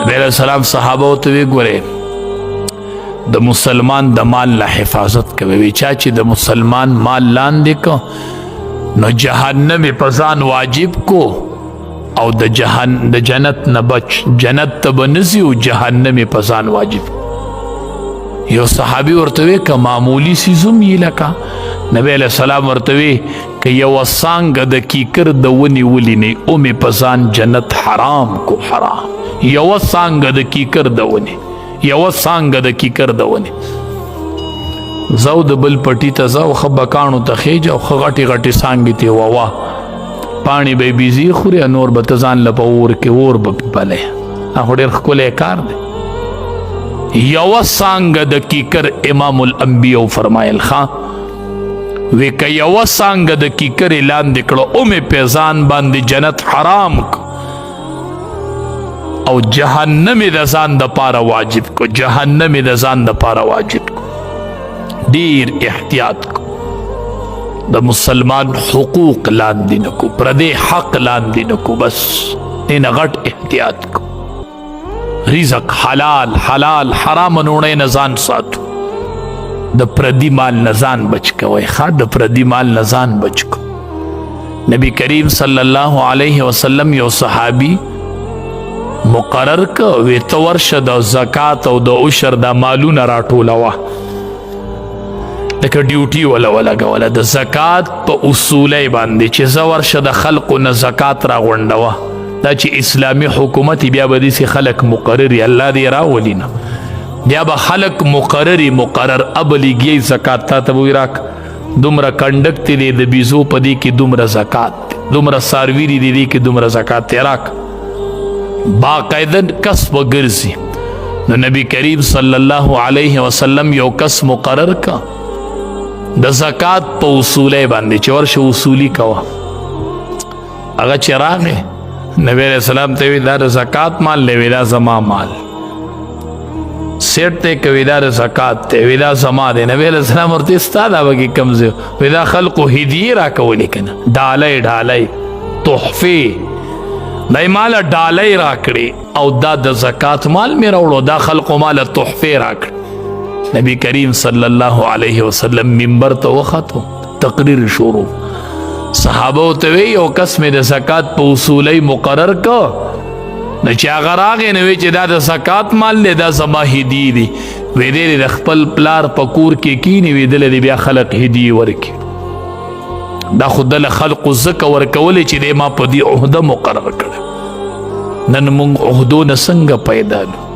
نبی علیہ السلام صحابه ته وی ګوره، د مسلمان د مال له حفاظت کوي. وی چا چې د مسلمان مال لاندې کو، نو جهنم په ځان واجب کو او د جهن د جنت نه بچ، جنت ته بنزي او جهنم په ځان واجب. یو صحابي ورته وی که معمولی سیزم یې لکه؟ نبی علیہ السلام ورته وی که یو څانګه د کیکر د ونی ولي نه، او می په ځان جنت حرام کو، حرام. یو څانګه د کیکر د ونی، یو څانګه د کیکر د ونی. زو د بل پټی ته زو، خو بکانو ته خېج او خو غټي غټي څانګې ته وا پانی به بیزی خوري، نور به ځان له اور کې اور به پلې. هغه ډېر ښکلی کار دی. یو څانګه د کیکر، امام الانبیاء فرمایل خان وی که یو څانګه د کیکر لاندې کړه، او مې په ځان باندې جنت حرام کو او جهنم د ځان د پاره واجب کو، جهنم د ځان د پاره واجب کو. ډیر احتیاط کو، د مسلمان حقوق لاندې نکو، پردې حق لاندې نکو، بس ان غټ احتیاط کو. رزق حلال حلال، حرام نوړې نه ځان ساتو. د پردي مال نه ځان بچ کوي ښا، د پردي مال نه ځان بچ کو. نبی کریم صلی الله علیه وسلم یو صحابي مقرر ک، وی ته ورشه د زکات او د عشر د مالونه راټولوه. لکه ډیوټي ولا ولګوله د زکات په اصولې باندې چې زه ورشه د خلقو نه زکات را غونډوه. دا چې اسلامی حکومت بیا به داسې خلک مقرري، الله دې راولي نه، بیا به خلک مقرري مقرر ابلیږي زکات تا ته وی راک، دومره کنډک تی دی د بیزو په دې کې دومره زکات دی، دومره ساروي دی دې کې دومره زکات دی راک، باقاعده کس وګرځي. نو نبی کریم صلی الله علیه وسلم یو کس مقرر کا د زکات په اصولې باندې چې ورشه اصولي کوه. هغه چې راغی نبی علیہ السلام ته وی دا د زکات مال دی، وی دا زما مال. سیټ ته کوي دا د زکات ته، وی دا زما دی. نبی علیہ السلام ورته ستا دا وګي کمزه؟ وی دا خلقو هدیه را کولې کنه، ډالۍ ډالۍ تحفه دای مال ډالۍ را کړې او دا د زکات مال می راوړو، دا خلقو مال تحفه را کړې. نبی کریم صلی الله علیه وسلم منبر ته وخته، تقریر شروع. صحابه ته وی یو کس مې د زکات په اصولې مقرر کو، نو چې هغه راغی نو وی چې دا د زکات مال دی، دا زما هدیه دی. وی دی د خپل پلار په کور کې کینی، وی دله دی بیا خلق هدیه ورکي. دا خو دله خلقو ځکه ورکولې چې دی ما په دې عهده مقرر کړه. نن موږ عهدو نه څنګه پیدا نو